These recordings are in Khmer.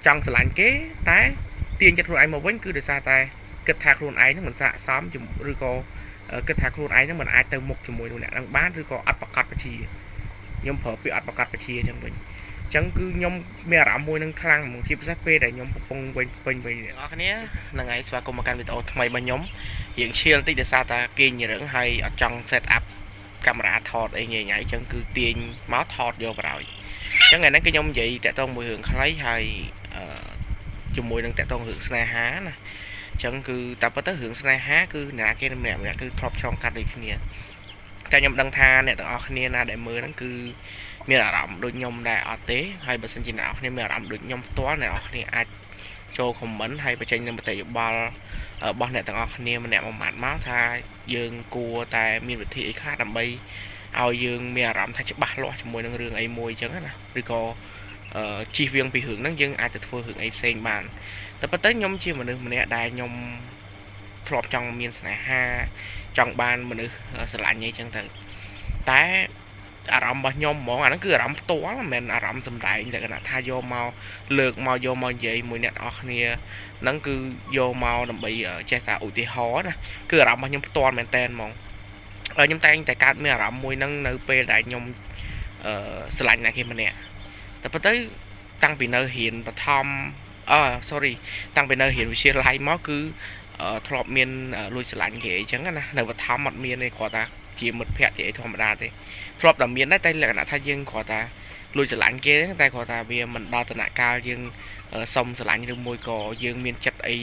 ចង់ស្រឡាញ់គេតែទាញចិត្តខ្លួនឯងមកវិញគឺដោយសារតែគិតថាខ្លួនឯងហ្នឹងមិនស័ក្តិសមឬក៏គិតថាខ្លួនឯងហ្នឹងមិនអាចទៅមុខជាមួយនឹងអ្នកហ្នឹងបានឬក៏អត់ប្រកបពជាខ្ញុំប្រើពាក្យអត់ប្រកបពជាអញ្ចឹងវិញអញ្ចឹងគឺខ្ញុំមានអារម្មណ៍មួយនឹងខ្លាំងហ្មងជាពិសេសពេលដែលខ្ញុំកំពុងវិញពេញវិញអ្នកនរគ្នាហ្នឹងហើយស្វាគមន៍មកកាន់វីដេអូថ្មីរបស់ខ្ញុំរៀងឈៀលបន្តិចដោយសារតែគេញរឹងហើយអត់ចង់ set up កាមេរ៉ាថតអីញ៉ៃញ៉ៃអញ្ចឹងគឺទាញមកថតយកបណ្ដោយអញ្ចឹងថ្ងៃហ្នឹងគឺខ្ញុំនិយាយតាក់ទងមួយរឿងខ្លីហើយអឺជាមួយនឹងតាក់ទងរឿងស្នេហាណាអញ្ចឹងគឺតែប៉ុន្តែរឿងស្នេហាគឺអ្នកណាគេម្នាក់ម្នាក់គឺធ្លាប់ឆ្លងកាត់ដូចគ្នាតែខ្ញុំដឹងថាអ្នកទាំងអស់គ្នាណាដែលមើលហ្នឹងគឺមានអារម្មណ៍ដូចខ្ញុំដែរអត់ទេហើយបើសិនជាអ្នកនរគ្នាមានអារម្មណ៍ដូចខ្ញុំផ្ទាល់អ្នកនរគ្នាអាចចូល comment ហើយបញ្ចេញនូវមតិយោបល់របស់អ្នកទាំងអស់គ្នាម្នាក់មួយម៉ាត់មកថាយើងគួរតែមានវិធីអីខ្លះដើម្បីឲ្យយើងមានអារម្មណ៍ថាច្បាស់លាស់ជាមួយនឹងរឿងអីមួយអញ្ចឹងណាឬក៏ជិះវៀងពីរឿងហ្នឹងយើងអាចទៅធ្វើរឿងអីផ្សេងបានតែប៉ុន្តែខ្ញុំជាមនុស្សម្នាក់ដែលខ្ញុំធ្លាប់ចង់មានស្នេហាចង់បានមនុស្សស្រឡាញ់អីចឹងទៅតែអារម្មណ៍របស់ខ្ញុំហ្មងអាហ្នឹងគឺអារម្មណ៍ផ្ទាល់មិនមែនអារម្មណ៍សម្ដែងលក្ខណៈថាយកមកលើកមកយកមកនិយាយមួយអ្នកនរគ្នាហ្នឹងគឺយកមកដើម្បីចេះតែឧទាហរណ៍ណាគឺអារម្មណ៍របស់ខ្ញុំផ្ទាល់មែនតែនហ្មងខ្ញុំតែងតែកើតមានអារម្មណ៍មួយហ្នឹងនៅពេលដែលខ្ញុំអឺស្រឡាញ់អ្នកគេម្នាក់តែប៉ុន្តែតាំងពីនៅរៀនបឋមអឺ sorry តាំងពីនៅរៀនវិទ្យាល័យមកគឺធ្លាប់មានលួចស្រឡាញ់គេអីចឹងណានៅបឋមអត់មានទេគ្រាន់តែជាមិត្តភក្តិជាអីធម្មតាទេធ្លាប់តែមានដែរតែលក្ខណៈថាយើងគ្រាន់តែលួចស្រឡាញ់គេតែគ្រាន់តែវាមិនដល់ដំណាក់កាលយើងសុំស្រឡាញ់ឬមួយក៏យើងមានចិត្តអី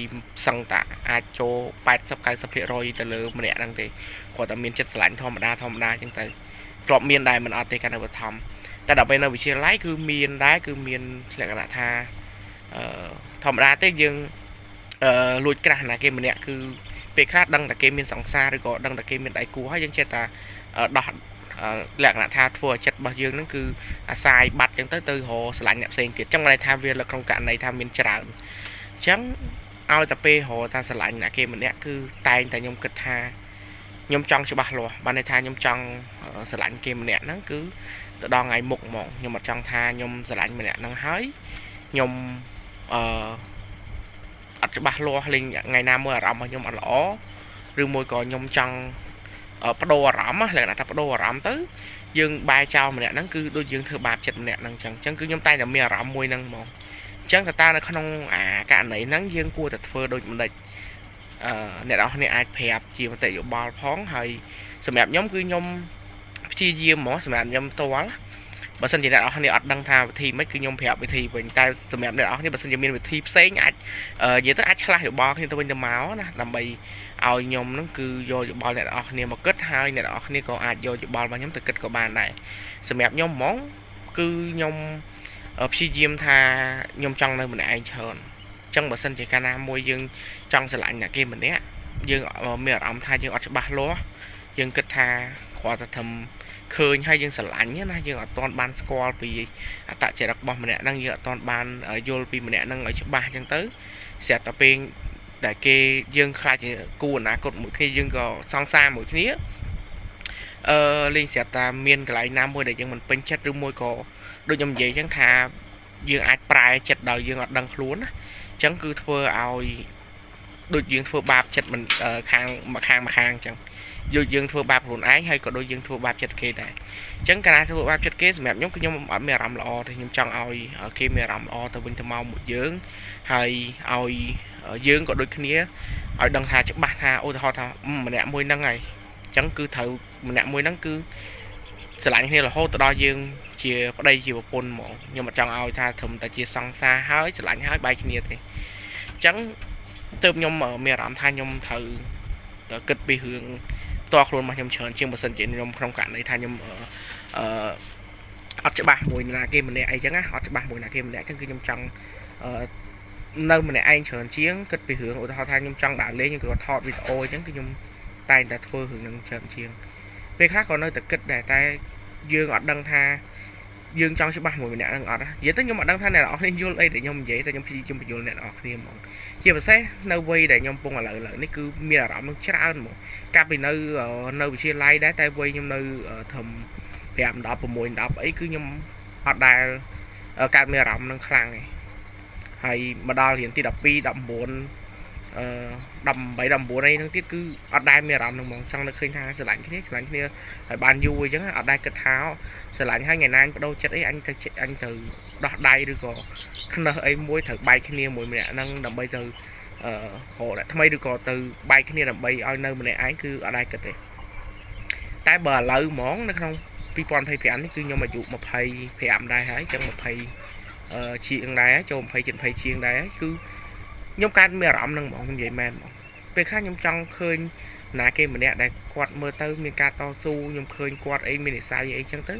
សឹងតាអាចចូល80 90%ទៅលើម្នាក់ហ្នឹងទេគ្រាន់តែមានចិត្តស្រឡាញ់ធម្មតាធម្មតាអញ្ចឹងទៅធ្លាប់មានដែរមិនអត់ទេកាលនៅបឋមតែដល់ពេលនៅវិទ្យាល័យគឺមានដែរគឺមានលក្ខណៈថាអឺធម្មតាទេយើងអឺលួច crush ណាគេម្នាក់គឺពេលខ្លះដឹងតែគេមានសង្សារឬក៏ដឹងតែគេមានដៃគូហើយយើងចេះតែដោះលក្ខណៈថាធ្វើឲ្យចិត្តរបស់យើងហ្នឹងគឺអាសាយបាត់ចឹងទៅទៅរកស្រឡាញ់អ្នកផ្សេងទៀតចឹងន័យថាវានៅក្នុងករណីថាមានច្រើនអញ្ចឹងឲ្យតែពេលរកថាស្រឡាញ់អ្នកគេម្នាក់គឺតែងតែខ្ញុំគិតថាខ្ញុំចង់ច្បាស់លាស់បានន័យថាខ្ញុំចង់ស្រឡាញ់គេម្នាក់ហ្នឹងគឺទៅដល់ថ្ងៃមុខហ្មងខ្ញុំអត់ចង់ថាខ្ញុំស្រឡាញ់ម្នាក់ហ្នឹងហើយខ្ញុំអឺអត់ច្បាស់លាស់លេងថ្ងៃណាមួយអារម្មណ៍របស់ខ្ញុំអត់ល្អឬមួយក៏ខ្ញុំចង់បដូរអារម្មណ៍លក្ខណៈថាបដូរអារម្មណ៍ទៅយើងបែរចោលម្នាក់ហ្នឹងគឺដូចយើងធ្វើបាបចិត្តម្នាក់ហ្នឹងអញ្ចឹងអញ្ចឹងគឺខ្ញុំតែងតែមានអារម្មណ៍មួយហ្នឹងហ្មងអញ្ចឹងតើតើនៅក្នុងអាករណីហ្នឹងយើងគួរតែធ្វើដូចម្ដេចអឺអ្នកនរគ្នាអាចប្រាប់ជាមតិយោបល់ផងហើយសម្រាប់ខ្ញុំគឺខ្ញុំព្យាយាមហ្មងសម្រាប់ខ្ញុំផ្ទាល់បើសិនជាអ្នកនរគ្នាអត់ដឹងថាវិធីម៉េចគឺខ្ញុំប្រាប់វិធីវិញតែសម្រាប់អ្នកនរគ្នាបើសិនជាមានវិធីផ្សេងអាចនិយាយទៅអាចឆ្លាស់យោបល់គ្នាទៅវិញទៅមកណាដើម្បីឲ្យខ្ញុំនឹងគឺយកយោបល់អ្នកនរគ្នាមកគិតហើយអ្នកនរគ្នាក៏អាចយកយោបល់របស់ខ្ញុំទៅគិតក៏បានដែរសម្រាប់ខ្ញុំហ្មងគឺខ្ញុំព្យាយាមថាខ្ញុំចង់នៅម្នាក់ឯងច្រើនអញ្ចឹងបើសិនជាកាលណាមួយយើងចង់ស្រឡាញ់អ្នកគេម្នាក់យើងមានអារម្មណ៍ថាយើងអត់ច្បាស់លាស់យើងគិតថាគ្រាន់តែធ្វើឃើញហើយយើងស្រឡាញ់ណាយើងអត់ទាន់បានស្គាល់ពីអត្តចរិតរបស់ម្នាក់ហ្នឹងយើងអត់ទាន់បានយល់ពីម្នាក់ហ្នឹងឲ្យច្បាស់អញ្ចឹងទៅស្រាប់តែពេលដែលគេយើងខ្លាចជាគូអនាគតមួយគ្នាយើងក៏សង្សារមួយគ្នាអឺលេងស្រាប់តែមានកន្លែងណាមួយដែលយើងមិនពេញចិត្តឬមួយក៏ដូចខ្ញុំនិយាយអញ្ចឹងថាយើងអាចប្រែចិត្តដោយយើងអត់ដឹងខ្លួនណាអញ្ចឹងគឺធ្វើឲ្យដូចយើងធ្វើបាបចិត្តមិនខាងមួយខាងមួយខាងអញ្ចឹងយកយើងធ្វើបាបខ្លួនឯងហើយក៏ដូចយើងធ្វើបាបចិត្តគេដែរអញ្ចឹងកាលណាធ្វើបាបចិត្តគេសម្រាប់ខ្ញុំគឺខ្ញុំអត់មានអារម្មណ៍ល្អទេខ្ញុំចង់ឲ្យគេមានអារម្មណ៍ល្អទៅវិញទៅមកមួយយើងហើយឲ្យយើងក៏ដូចគ្នាឲ្យដឹងថាច្បាស់ថាឧទាហរណ៍ថាម្នាក់មួយហ្នឹងហើយអញ្ចឹងគឺត្រូវម្នាក់មួយហ្នឹងគឺស្រឡាញ់គ្នារហូតទៅដល់យើងជាប្តីជាប្រពន្ធហ្មងខ្ញុំអត់ចង់ឲ្យថាត្រឹមតែជាសង្សារហើយស្រឡាញ់ហើយបែកគ្នាទេអញ្ចឹងទើបខ្ញុំមានអារម្មណ៍ថាខ្ញុំត្រូវគិតពីរឿងផ្ទាល់ខ្លួនរបស់ខ្ញុំច្រើនជាងបើសិនជាខ្ញុំក្នុងករណីថាខ្ញុំអឺអត់ច្បាស់មួយណាគេម្នាក់អីចឹងណាអត់ច្បាស់មួយណាគេម្នាក់ចឹងគឺខ្ញុំចង់អឺនៅម្នាក់ឯងច្រើនជាងគិតពីរឿងឧទាហរណ៍ថាខ្ញុំចង់ដើរលេងខ្ញុំក៏ថតវីដេអូអញ្ចឹងគឺខ្ញុំតែងតែធ្វើរឿងហ្នឹងច្រើនជាងពេលខ្លះក៏នៅតែគិតដែរតែយើងអត់ដឹងថាយើងចង់ច្បាស់មួយម្នាក់ហ្នឹងអត់និយាយទៅខ្ញុំអត់ដឹងថាអ្នកនរគ្នាយល់អីដែលខ្ញុំនិយាយតែខ្ញុំព្យាយាមបញ្យល់អ្នកនរគ្នាហ្មងជាពិសេសនៅវ័យដែលខ្ញុំពងឥឡូវឥឡូវនេះគឺមានអារម្មណ៍នឹងច្រើនហ្មងកាលពីនៅនៅវិទ្យាល័យដែរតែវ័យខ្ញុំនៅត្រឹម5 10 6 10អីគឺខ្ញុំអត់ដែលកើតមានអារម្មណ៍នឹងខ្លាំងទេ ហើយមកដល់រៀនទី12 19អឺ18 19អីហ្នឹងទៀតគឺអត់ដែលមានអារម្មណ៍ហ្នឹងហ្មងចង់នឹកឃើញថាស្រឡាញ់គ្នាស្រឡាញ់គ្នាហើយបានយូរអញ្ចឹងអត់ដែលគិតថាស្រឡាញ់ហើយថ្ងៃណាអញបដូរចិត្តអីអញទៅអញទៅដោះដៃឬក៏ខ្នឹះអីមួយត្រូវបែកគ្នាមួយម្នាក់ហ្នឹងដើម្បីទៅអឺរកអ្នកថ្មីឬក៏ទៅបែកគ្នាដើម្បីឲ្យនៅម្នាក់ឯងគឺអត់ដែលគិតទេតែបើឥឡូវហ្មងនៅក្នុង2025នេះគឺខ្ញុំអាយុ25ដែរហើយអញ្ចឹង20អឺជាងដែរចូល20ជិត20ជាងដែរគឺខ្ញុំកើតមានអារម្មណ៍ហ្នឹងហ្មងខ្ញុំនិយាយមែនហ្មងពេលខ្លះខ្ញុំចង់ឃើញណាគេម្នាក់ដែលគាត់មើលទៅមានការតស៊ូខ្ញុំឃើញគាត់អីមាននិស្ស័យអីចឹងទៅ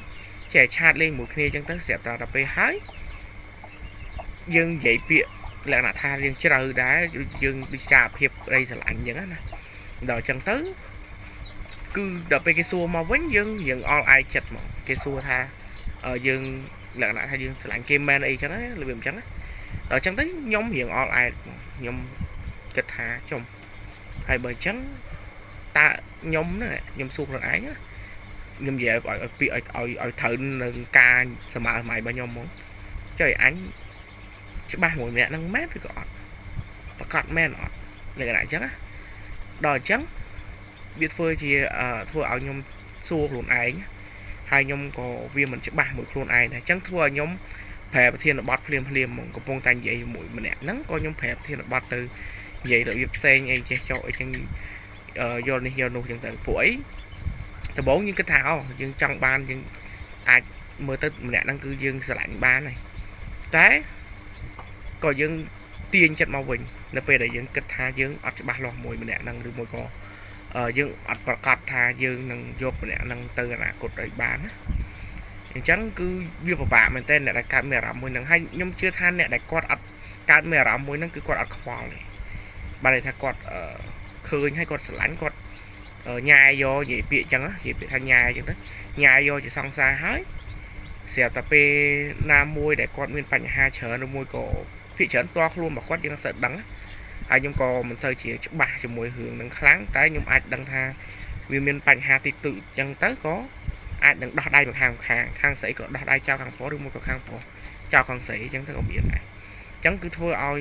ចេះchat លេងមួយគ្នាចឹងទៅស្រាប់តែដល់ពេលហើយយើងនិយាយពាក្យលក្ខណៈថាយើងជ្រៅដែរយើងវិចារភាពអីស្រឡាញ់ចឹងណាដល់ចឹងទៅគឺដល់ពេលគេសួរមកវិញយើងរៀងអល់ឯកចិត្តហ្មងគេសួរថាយើងលក្ខណៈថាយើងស្រឡាញ់គេមែនអីចឹងណារបៀបអញ្ចឹងណាដល់ចឹងទៅខ្ញុំរៀងអល់ឯកហ្មងខ្ញុំគិតថាចំហើយបើអញ្ចឹងតើខ្ញុំហ្នឹងខ្ញុំសួរខ្លួនឯងណាខ្ញុំនិយាយឲ្យពាក្យឲ្យឲ្យឲ្យត្រូវនឹងការសម័យសម័យរបស់ខ្ញុំហ្មងចុះឲ្យអញច្បាស់មួយម្នាក់ហ្នឹងមែនឬក៏អត់ប្រកាសមែនអត់លក្ខណៈអញ្ចឹងណាដល់អញ្ចឹងវាធ្វើជាធ្វើឲ្យខ្ញុំសួរខ្លួនឯងហើយខ្ញុំក៏វាមិនច្បាស់មួយខ្លួនឯងដែរអញ្ចឹងធ្វើឲ្យខ្ញុំប្រែប្រធានបទភ្លាមភ្លាមហ្មងកំពុងតែនិយាយជាមួយម្នាក់ហ្នឹងក៏ខ្ញុំប្រែប្រធានបទទៅនិយាយរបៀបផ្សេងអីចេះចោអីចឹងយល់នេះយល់នោះចឹងទៅពួកអីដំបូងយើងគិតថាអូយើងចង់បានយើងអាចមើលទៅម្នាក់ហ្នឹងគឺយើងស្រឡាញ់បានហើយតែក៏យើងទាញចិត្តមកវិញនៅពេលដែលយើងគិតថាយើងអត់ច្បាស់លាស់មួយម្នាក់ហ្នឹងឬមួយក៏យើងអត់ប្រកាសថាយើងនឹងយកម្នាក់ហ្នឹងទៅអនាគតឲ្យបានណាអញ្ចឹងគឺវាពិបាកមែនតើអ្នកដែលកើតមានអារម្មណ៍មួយហ្នឹងហើយខ្ញុំជឿថាអ្នកដែលគាត់អត់កើតមានអារម្មណ៍មួយហ្នឹងគឺគាត់អត់ខ្វល់ទេបានន័យថាគាត់ឃើញហើយគាត់ស្រឡាញ់គាត់ញ៉ាយយកនិយាយពាក្យអញ្ចឹងនិយាយពាក្យថាញ៉ាយអញ្ចឹងទៅញ៉ាយយកជាសង្សារហើយស្រាប់តែពេលណាមួយដែលគាត់មានបញ្ហាច្រើនឬមួយក៏ភាគច្រើនផ្ទាល់ខ្លួនរបស់គាត់យើងអត់សូវដឹងហើយខ្ញុំក៏មិនសូវជាច្បាស់ជាមួយរឿងនឹងខ្លាំងតែខ្ញុំអាចដឹងថាវាមានបញ្ហាតិចតួចអញ្ចឹងទៅក៏អាចនឹងដោះដៃមកខាងខាងខាងស្រីក៏ដោះដៃចោលខាងប្រុសឬមួយក៏ខាងប្រុសចោលខាងស្រីអញ្ចឹងទៅក៏មានដែរអញ្ចឹងគឺធ្វើឲ្យ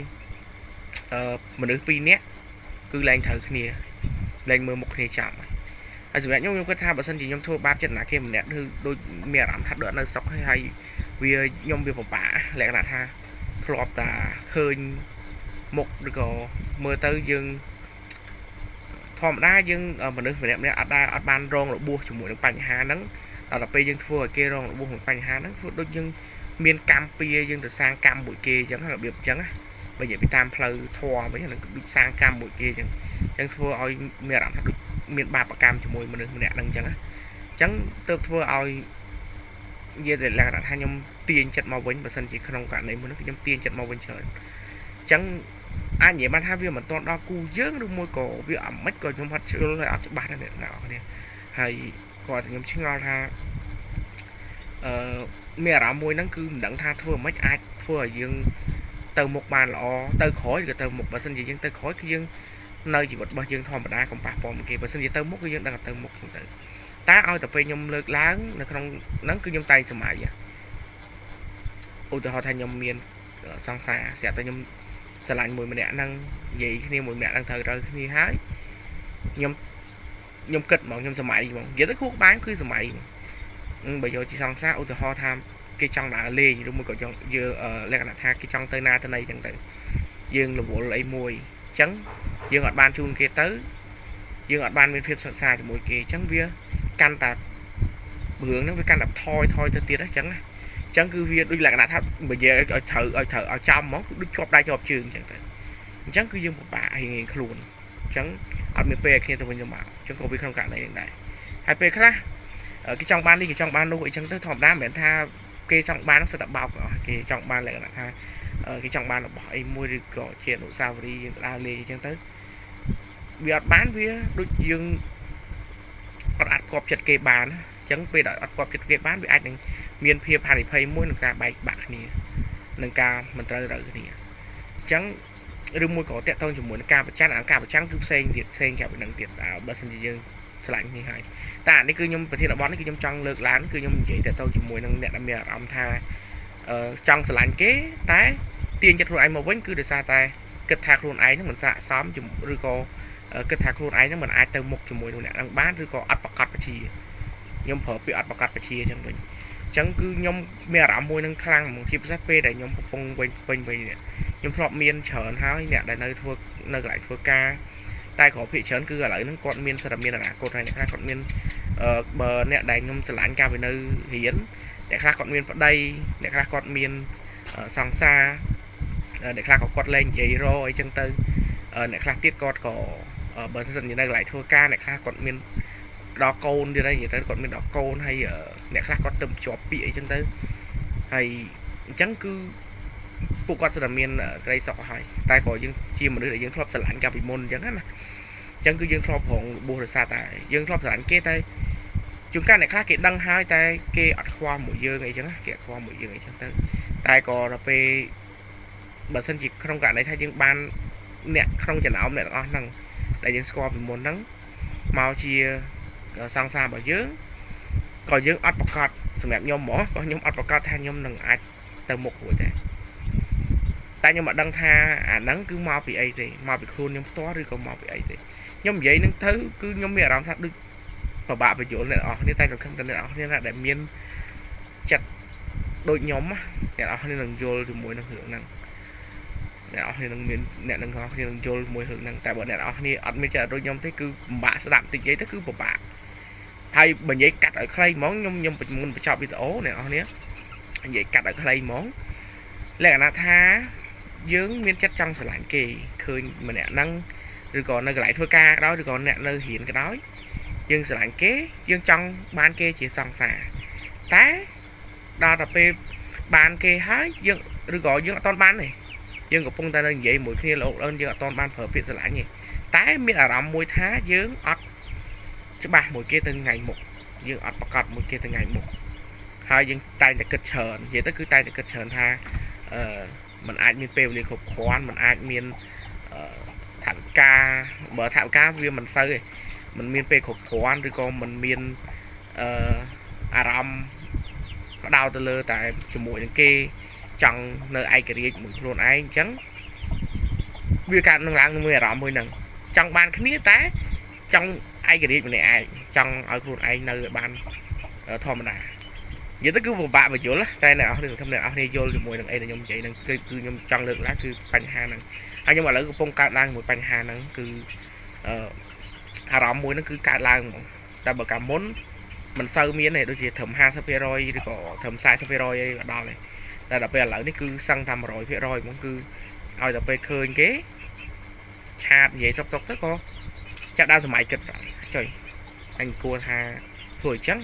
អឺមនុស្សពីរនាក់គឺលែងត្រូវគ្នាលែងមើលមុខគ្នាចាំហើយសម្រាប់ខ្ញុំខ្ញុំគិតថាបើសិនជាខ្ញុំធ្វើបាបចិត្តណាគេម្នាក់គឺដូចមានអារម្មណ៍ថាដូចនៅសុខហើយហើយវាខ្ញុំវាពិបាកលក្ខណៈថាធ្លាប់តាឃើញមុខឬក៏មើលទៅយើងធម្មតាយើងមនុស្សម្នាក់ម្នាក់អត់ដែរអត់បានរងរបួសជាមួយនឹងបញ្ហាហ្នឹងដល់ពេលយើងធ្វើឲ្យគេរងរបួសនឹងបញ្ហាហ្នឹងធ្វើដូចយើងមានកម្មពៀយើងទៅសាងកម្មមួយគេអញ្ចឹងរបៀបអញ្ចឹងណាបើនិយាយពីតាមផ្លូវធម៌វិញហ្នឹងដូចសាងកម្មមួយគេអញ្ចឹងអញ្ចឹងធ្វើឲ្យមានអារម្មណ៍ថាដូចមានបាបកម្មជាមួយមនុស្សម្នាក់ហ្នឹងអញ្ចឹងណាអញ្ចឹងទើបធ្វើឲ្យនិយាយតែលក្ខណៈថាខ្ញុំទាញចិត្តមកវិញបើសិនជាក្នុងករណីមួយហ្នឹងគឺខ្ញុំទាញចិត្តមកវិញច្រើនអញ្ចឹងអាចនិយាយបានថាវាមិនទាន់ដល់គូយើងឬមួយក៏វាអាម៉េចក៏ខ្ញុំអត់យល់ហើយអត់ច្បាស់ដែរអ្នកនរគ្នាហើយគាត់ខ្ញុំឆ្ងល់ថាអឺមានអារម្មណ៍មួយហ្នឹងគឺមិនដឹងថាធ្វើម៉េចអាចធ្វើឲ្យយើងទៅមុខបានល្អទៅក្រោយឬក៏ទៅមុខបើសិនជាយើងទៅក្រោយគឺយើងនៅជីវិតរបស់យើងធម្មតាកុំប៉ះពាល់គេបើសិនជាទៅមុខគឺយើងដឹងថាទៅមុខចឹងទៅតែឲ្យតែពេលខ្ញុំលើកឡើងនៅក្នុងហ្នឹងគឺខ្ញុំតែងសម័យឧទាហរណ៍ថាខ្ញុំមានសង្សារស្រាប់តែខ្ញុំស្រឡាញ់មួយម្នាក់ហ្នឹងនិយាយគ្នាមួយម្នាក់ហ្នឹងត្រូវត្រូវគ្នាហើយខ្ញុំខ្ញុំគិតហ្មងខ្ញុំសម័យហ្មងនិយាយទៅខួរក្បាលគឺសម័យបើយកជាសង្សារឧទាហរណ៍ថាគេចង់ដើរលេងឬមួយក៏ចង់យើងលក្ខណៈថាគេចង់ទៅណាទៅណីចឹងទៅយើងរវល់អីមួយអញ្ចឹងយើងអត់បានជូនគេទៅយើងអត់បានមានភាពសិក្សាជាមួយគេអញ្ចឹងវាកាន់តែរឿងហ្នឹងវាកាន់តែថយថយទៅទៀតអញ្ចឹងណាអញ្ចឹងគឺវាដូចលក្ខណៈថាបើនិយាយឲ្យត្រូវឲ្យត្រូវឲ្យចំហ្មងគឺដូចជាប់ដៃជាប់ជើងអញ្ចឹងទៅអញ្ចឹងគឺយើងពិបាករៀងៗខ្លួនអញ្ចឹងអត់មានពេលឲ្យគ្នាទៅវិញទៅមកអញ្ចឹងក៏វាក្នុងករណីហ្នឹងដែរហើយពេលខ្លះគេចង់បាននេះគេចង់បាននោះអីចឹងទៅធម្មតាមិនមែនថាគេចង់បានសិតតែបោកគេចង់បានលក្ខណៈថាគេចង់បានរបស់អីមួយឬក៏ជាអនុស្សាវរីយ៍យើងដើរលេងអញ្ចឹងទៅវាអត់បានវាដូចយើងអត់អាចគប់ចិត្តគេបានអញ្ចឹងពេលដែលអត់គប់ចិត្តគេបានវាអាចនឹងមានភាពហានិភ័យមួយក្នុងការបែកបាក់គ្នានឹងការមិនត្រូវត្រូវគ្នាអញ្ចឹងឬមួយក៏តាក់ទងជាមួយនឹងការប្រច័នអាការប្រច័នគឺផ្សេងទៀតផ្សេងចាប់ពីនឹងទៀតបើសិនជាយើងឆ្លាញ់នេះហើយតែអានេះគឺខ្ញុំប្រធានបទនេះគឺខ្ញុំចង់លើកឡើងគឺខ្ញុំនិយាយតាក់ទងជាមួយនឹងអ្នកដែលមានអារម្មណ៍ថាចង់ស្រឡាញ់គេតែ ទាញចិត្តខ្លួនឯងមកវិញគឺដោយសារតែគិតថាខ្លួនឯងហ្នឹងមិនស័ក្តិសមឬក៏គិតថាខ្លួនឯងហ្នឹងមិនអាចទៅមុខជាមួយនឹងអ្នកហ្នឹងបានឬក៏អត់ប្រកបប្រជាខ្ញុំប្រើពាក្យអត់ប្រកបប្រជាអញ្ចឹងវិញអញ្ចឹងគឺខ្ញុំមានអារម្មណ៍មួយនឹងខ្លាំងហ្មងជាពិសេសពេលដែលខ្ញុំកំពុងវិញពេញវិញនេះខ្ញុំធ្លាប់មានច្រើនហើយអ្នកដែលនៅធ្វើនៅកន្លែងធ្វើការតែក្រភាគច្រើនគឺឥឡូវហ្នឹងគាត់មានសិទ្ធិមានអនាគតហើយអ្នកខ្លះគាត់មានបើអ្នកដែលខ្ញុំស្រឡាញ់កាលពីនៅរៀនអ្នកខ្លះគាត់មានប្តីអ្នកខ្លះគាត់មានសង្សារអ្នកខ្លះក៏គាត់លែងនិយាយរអីចឹងទៅអ្នកខ្លះទៀតគាត់ក៏បើសិនជានៅកន្លែងធ្វើការអ្នកខ្លះគាត់មានដល់កូនទៀតហើយនិយាយទៅគាត់មានដល់កូនហើយអ្នកខ្លះគាត់ទៅជាប់ពាក្យអីចឹងទៅហើយអញ្ចឹងគឺពួកគាត់ស្ទើរតែមានក្តីសុខហើយតែក៏យើងជាមនុស្សដែលយើងធ្លាប់ស្រឡាញ់កាលពីមុនអញ្ចឹងណាអញ្ចឹងគឺយើងធ្លាប់រងរបួសដោយសារតែយើងធ្លាប់ស្រឡាញ់គេតែជួនកាលអ្នកខ្លះគេដឹងហើយតែគេអត់ខ្វល់មួយយើងអីចឹងគេអត់ខ្វល់មួយយើងអីចឹងទៅតែក៏ដល់ពេលបើសិនជាក្នុងករណីថាយើងបានអ្នកក្នុងចំណោមអ្នកទាំងអស់ហ្នឹងដែលយើងស្គាល់ពីមុនហ្នឹងមកជាសង្សាររបស់យើងក៏យើងអត់ប្រកាសសម្រាប់ខ្ញុំហ្មងក៏ខ្ញុំអត់ប្រកាសថាខ្ញុំនឹងអាចទៅមុខរួចដែរតែខ្ញុំអត់ដឹងថាអាហ្នឹងគឺមកពីអីទេមកពីខ្លួនខ្ញុំផ្ទាល់ឬក៏មកពីអីទេខ្ញុំនិយាយហ្នឹងទៅគឺខ្ញុំមានអារម្មណ៍ថាដូចពិបាកបញ្យល់អ្នកនរគ្នាតែសង្ឃឹមតែអ្នកនរគ្នាណាដែលមានចិត្តដូចខ្ញុំអ្នកនរគ្នានឹងយល់ជាមួយនឹងរឿងហ្នឹងអ្នកនរគ្នានឹងមានអ្នកនឹងគ្នានឹងយល់ជាមួយរឿងហ្នឹងតែបើអ្នកនរគ្នាអត់មានចិត្តដូចខ្ញុំទេគឺពិបាកស្ដាប់តិចនិយាយទៅគឺពិបាកហើយបើនិយាយកាត់ឲ្យខ្លីហ្មងខ្ញុំខ្ញុំមុនបញ្ចប់វីដេអូអ្នកនរគ្នានិយាយកាត់ឲ្យខ្លីហ្មងលក្ខណៈថាយើងមានចិត្តចង់ស្រឡាញ់គេឃើញម្នាក់ហ្នឹងឬក៏នៅកន្លែងធ្វើការក៏ដោយឬក៏អ្នកនៅរៀនក៏ដោយយើងស្រឡាញ់គេយើងចង់បានគេជាសង្សារតែដល់ទៅពេលបានគេហើយយើងឬក៏យើងអត់ទាន់បានទេយើងកំពុងតែនៅនិយាយមួយគ្នាលោកអូនយើងអត់ទាន់បានប្រើពាក្យស្រឡាញ់ទេតែមានអារម្មណ៍មួយថាយើងអត់ច្បាស់មួយគេទៅថ្ងៃមុខយើងអត់ប្រកាសមួយគេទៅថ្ងៃមុខហើយយើងតែងតែគិតច្រើននិយាយទៅគឺតែងតែគិតច្រើនថាអឺมันអាចមានពេលវេលាគ្រប់គ្រាន់มันអាចមានថវិកាបើថវិកាវាមិនសូវទេมันមានពេលគ្រប់គ្រាន់ឬក៏มันមានអឺអារម្មណ៍ផ្ដោតទៅលើតែជាមួយនឹងគេចង់នៅឯករាជ្យមួយខ្លួនឯងអញ្ចឹងវាកើតនឹងឡើងមួយអារម្មណ៍មួយហ្នឹងចង់បានគ្នាតែចង់ឯករាជ្យម្នាក់ឯងចង់ឲ្យខ្លួនឯងនៅឲ្យបានធម្មតានិយាយទៅគឺពិបាកបញ្យល់តែអ្នកនរគ្នាសង្ឃឹមអ្នកនរគ្នាយល់ជាមួយនឹងអីដែលខ្ញុំនិយាយហ្នឹងគឺខ្ញុំចង់លើកឡើងគឺបញ្ហាហ្នឹងហើយខ្ញុំឥឡូវកំពុងកើតឡើងមួយបញ្ហាហ្នឹងគឺអឺអារម្មណ៍មួយហ្នឹងគឺកើតឡើងហ្មងតែបើកាលមុនមិនសូវមានទេដូចជាត្រឹម 50% ឬក៏ត្រឹម 40% អីក៏ដល់ដែរតែដល់ពេលឥឡូវនេះគឺសឹងថា 100% ហ្មងគឺឲ្យតែពេលឃើញគេឆាតនិយាយសុកសុកទៅក៏ចាប់ដើមសម័យគិតចុយអញគួរថាធ្វើអញ្ចឹង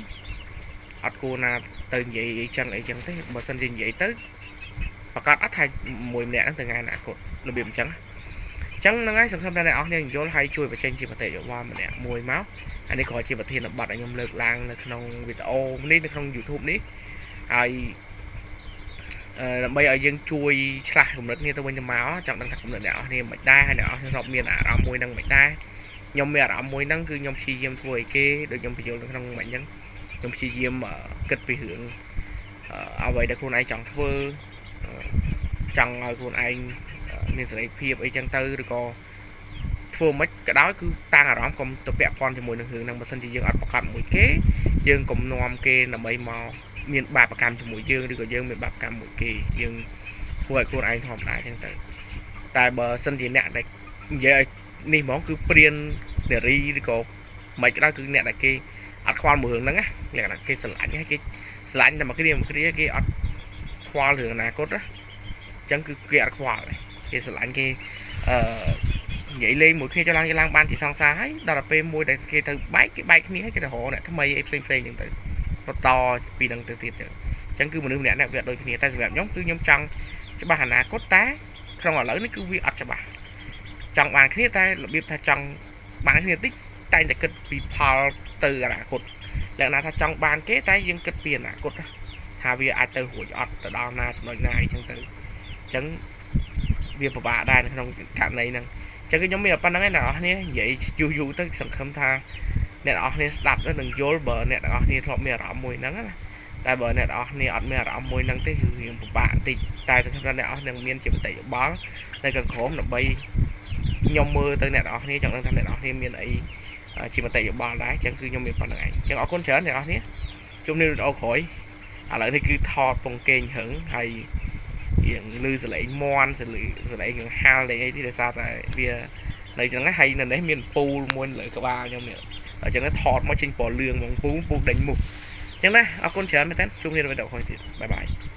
អត់គួរណាទៅនិយាយអីចឹងអីចឹងទេបើសិនជានិយាយទៅប្រកាសអត់ថាមួយម្នាក់ហ្នឹងទៅថ្ងៃអនាគតរបៀបអញ្ចឹងអញ្ចឹងហ្នឹងហើយសង្ឃឹមថាអ្នកនរគ្នាយល់ហើយជួយបញ្ចេញជាមតិយោបល់ម្នាក់មួយមកអានេះក៏ជាប្រធានបទដែលខ្ញុំលើកឡើងនៅក្នុងវីដេអូនេះនៅក្នុង YouTube នេះហើយដើម្បីឲ្យយើងជួយឆ្លាស់គំនិតគ្នាទៅវិញទៅមកចង់ដឹងថាគំនិតអ្នកនរគ្នាមិនដែរហើយអ្នកនរគ្នាធ្លាប់មានអារម្មណ៍មួយហ្នឹងមិនដែរខ្ញុំមានអារម្មណ៍មួយហ្នឹងគឺខ្ញុំព្យាយាមធ្វើឲ្យគេដូចខ្ញុំបញ្យល់នៅក្នុងមិនអញ្ចឹងខ្ញុំព្យាយាមគិតពីរឿងអ្វីដែលខ្លួនឯងចង់ធ្វើចង់ឲ្យខ្លួនឯងមានសេរីភាពអីចឹងទៅឬក៏ធ្វើមិនក៏ដោយគឺតាំងអារម្មណ៍កុំទៅពាក់ព័ន្ធជាមួយនឹងរឿងហ្នឹងបើសិនជាយើងអត់ប្រកបមួយគេយើងកុំនាំគេដើម្បីមកមានបាបកម្មជាមួយយើងឬក៏យើងមានបាបកម្មមួយគេយើងធ្វើឲ្យខ្លួនឯងធម្មតាចឹងទៅតែបើសិនជាអ្នកដែលនិយាយឲ្យនេះហ្មងគឺព្រាននារីឬក៏មិនក៏ដោយគឺអ្នកដែលគេអត់ខ្វល់មួយរឿងហ្នឹងណាលក្ខណៈគេស្រឡាញ់ហើយគេស្រឡាញ់តែមួយគ្រាមួយគ្រាគេអត់ខ្វល់រឿងអនាគតណាអញ្ចឹងគឺគេអត់ខ្វល់ទេគេស្រឡាញ់គេអឺនិយាយលេងមួយគ្នាចឡើងចឡើងបានជាសង្សារហើយដល់ទៅពេលមួយដែលគេទៅបែកគេបែកគ្នាហើយគេទៅរកអ្នកថ្មីអីផ្សេងផ្សេងអញ្ចឹងទៅបន្តពីនឹងទៅទៀតទៅអញ្ចឹងគឺមនុស្សម្នាក់ៗវាអត់ដូចគ្នាតែសម្រាប់ខ្ញុំគឺខ្ញុំចង់ច្បាស់អនាគតតែក្នុងឥឡូវនេះគឺវាអត់ច្បាស់ចង់បានគ្នាតែរបៀបថាចង់បានគ្នាតិចតែងតែគិតពីផលទៅអនាគតលក្ខណៈថាចង់បានគេតែយើងគិតពីអនាគតថាវាអាចទៅរួចអត់ទៅដល់ណាចំណុចណាអីចឹងទៅអញ្ចឹងវាពិបាកដែរនៅក្នុងករណីហ្នឹងអញ្ចឹងគឺខ្ញុំមានប៉ុណ្្នឹងឯងអ្នកនរគ្នានិយាយយូរយូរទៅសង្ឃឹមថាអ្នកនរគ្នាស្ដាប់ទៅនឹងយល់បើអ្នកទាំងអស់គ្នាធ្លាប់មានអារម្មណ៍មួយហ្នឹងណា តែបើអ្នកនរគ្នាអត់មានអារម្មណ៍មួយហ្នឹងទេគឺរៀងពិបាកបន្តិចតែถ้าអ្នកនរនឹងមានជាមតិយោបល់នៅខាងក្រោមដើម្បីខ្ញុំមើលទៅអ្នកនរគ្នាចង់ដឹងថាអ្នកនរគ្នាមានអីជាមតិយោបល់ដែរអញ្ចឹងគឺខ្ញុំមានប៉ុណ្្នឹងឯងអញ្ចឹងអរគុណច្រើនអ្នកនរគ្នាជួបគ្នាវីដេអូក្រោយឥឡូវនេះគឺថតពងគេងហឹងហើយរៀងលឺសលេងមន់សលេងសលេងកង្ហាលអីទីដោយសារតែវានៅចឹងហើយនៅនេះមានពូលមួយលើក្បាលខ្ញុំនេះអញ្ចឹងថតមកចេញពណ៌លឿងហ្មងពូពូដេញមុខអញ្ចឹងណាអរគុណច្រើនមែនតើជួបគ្នានៅវីដេអូក្រោយទៀត bye bye.